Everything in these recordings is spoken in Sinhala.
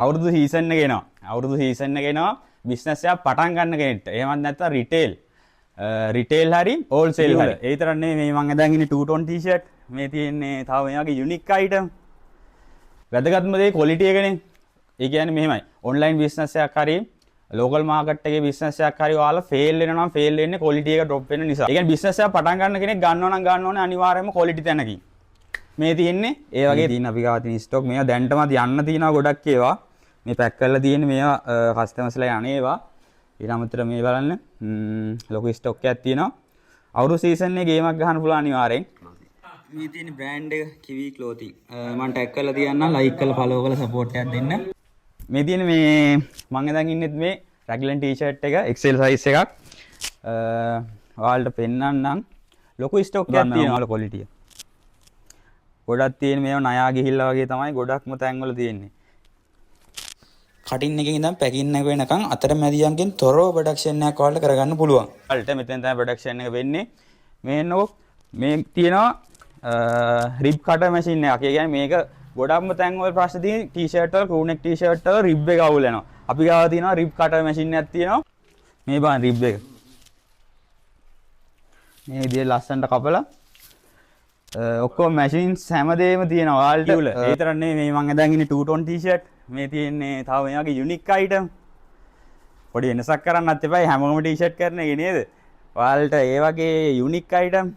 අවුරුදු සීසන් එක එනවා. අවුරුදු සීසන් එක එනවා බිස්නස් එකක් පටන් ගන්න කෙනෙක්ට. එහෙමත් නැත්නම් රිටේල්. රිටේල් හරි හෝල්සේල් හරි. ඒ විතරක් නෙමෙයි, මේ මං ඇඳන් ඉන්නේ 2 ටෝන් ටී-ෂර්ට්. මේ තියෙන්නේ තව මේ වගේ යුනික් අයිටම්. වැදගත්ම දේ ක්වොලිටි එකනේ. ඒ කියන්නේ මෙහෙමයි. ඔන්ලයින් බිස්නස් එකක් හරි ලෝකල් මාකට් එකේ බිස්නස් එකක් හරි ඔයාලා ෆේල් වෙනවා නම් ෆේල් වෙන්නේ ක්වොලිටි එක ඩ්‍රොප් වෙන නිසා. ඒ කියන්නේ බිස්නස් එකක් පටන් ගන්න කෙනෙක් ගන්නවා නම් ගන්න ඕනේ අනිවාර්යයෙන්ම ක්වොලිටි තැනකින්. මේ තියෙන්නේ ඒ වගේ තියෙන අපි ගාව තියෙන ස්ටොක්. මේවා දැන්ටමත් යන්න තියෙනවා ගොඩක් ඒවා. මේ පැක් කරලා තියෙන්නේ මේවා කස්ටමර්ස්ලා යන ඒවා. ඊට අමතරව මේ බලන්න, ලොකු ස්ටොක් එකක් තියෙනවා. අවුරුදු සීසන් එකේ ගේමක් ගහන්න පුළුවන් අනිවාර්යෙන්. මේ තියෙන බ්‍රෑන්ඩ් එක කිවි ක්ලෝතිං. මම ටැග් කරලා තියන්නම්. ලයික් කරලා ෆලෝ කරලා සපෝට් එකක් දෙන්න. මේ තියෙන මේ මං ඇඳන් ඉන්නෙත් මේ රැග්ලන් ටී-ෂර්ට් එක, XL size එකක්. ඔයාලට පෙන්නන්නම්, ලොකු ස්ටොක් එකක් තියෙනවා. ක්වොලිටිය ගොඩක් තියෙන මේවා ණයා ගිහිල්ලා වගේ තමයි ගොඩක්ම තැන්වල තියෙන්නේ. කටින් එකකින් ඉඳන් පැකින් එක වෙනකන් අතරමැදියන්ගෙන් තොරව ප්‍රොඩක්ෂන් එකක් ඔයාලට කරගන්න පුළුවන්. වලට මෙතෙන් තමයි ප්‍රොඩක්ෂන් එක වෙන්නේ. මේ එන්නකෝ, මේ තියෙනවා රිබ් කටර් මැෂින් එකක්. ඒ කියන්නේ මේක ගොඩක්ම තැන්වල ප්‍රශ්න තියෙන ටී-ෂර්ට් වල, ක්‍රූ නෙක් ටී-ෂර්ට් වල රිබ් එක අවුල් වෙනවා. අපි ගාව තියෙනවා රිබ් කටර් මැෂින් එකක් තියෙනවා. මේ බලන්න රිබ් එක. මේ විදිහට ලස්සනට කපලා ඔක්කොම මැෂින්ස් හැමදේම තියෙනවා ඔයාලට. ඒ විතරක් නෙමෙයි, මේ මං ඇඳන් ඉන්නේ 2 ටෝන් ටී-ෂර්ට්. මේ තියෙන්නේ තව මේ වගේ යුනික් අයිටම්. පොඩි වෙනසක් කරන්නත් එපා හැමෝම ටී-ෂර්ට් කරන එක නේද? ඔයාලට ඒ වගේ යුනික් අයිටම්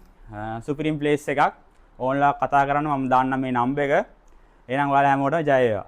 සුපිරිම ප්ලේස් එකක්. ඕන්ලා කතා කරන්න, මම දාන්නම් මේ නම්බර් එක. එහෙනම් ඔයාලා හැමෝටම ජය වේවා.